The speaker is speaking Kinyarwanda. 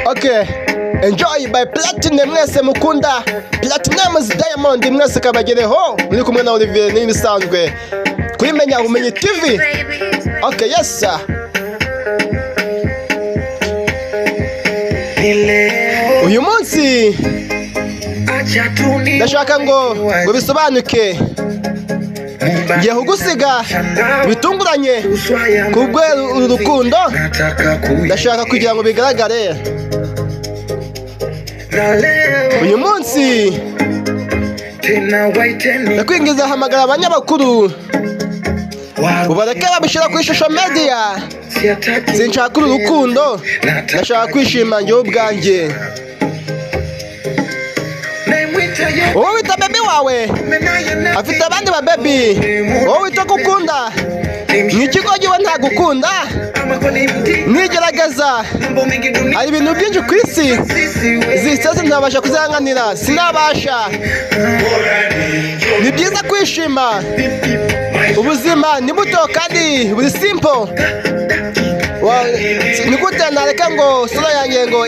Okay, enjoy by Platinum. Mwese mukunda Platinum, Diamond, mwese kabagereho. Muri kumwe na Olivier n'ibisanzwe kuri Menya Ubumenyi TV. Okay, yes sir. Uyu munsi ndashaka ngo bisobanuke. Ngiye kugusiga bitunguranye kubwo uru rukundo. Ndashaka kugira ngo bigaragare uyu munsi. Ndakwingiza, hamagara abanyamakuru, ubareke babishyira kuri social media. Sinshaka uru rukundo, ndashaka kwishima njyewe ubwanjye. Wowe wita baby wawe afite abandi ba baby. Wowe wita ko ukunda ni ikigo giwe ntagukunda. Nigerageza, hari ibintu byinshi ku isi ziseze ntabasha kuzihanganira, sinabasha. Ni byiza kwishima, ubuzima ni buto kandi buri simple. Ni gute nareka ngo sura yanjye ngo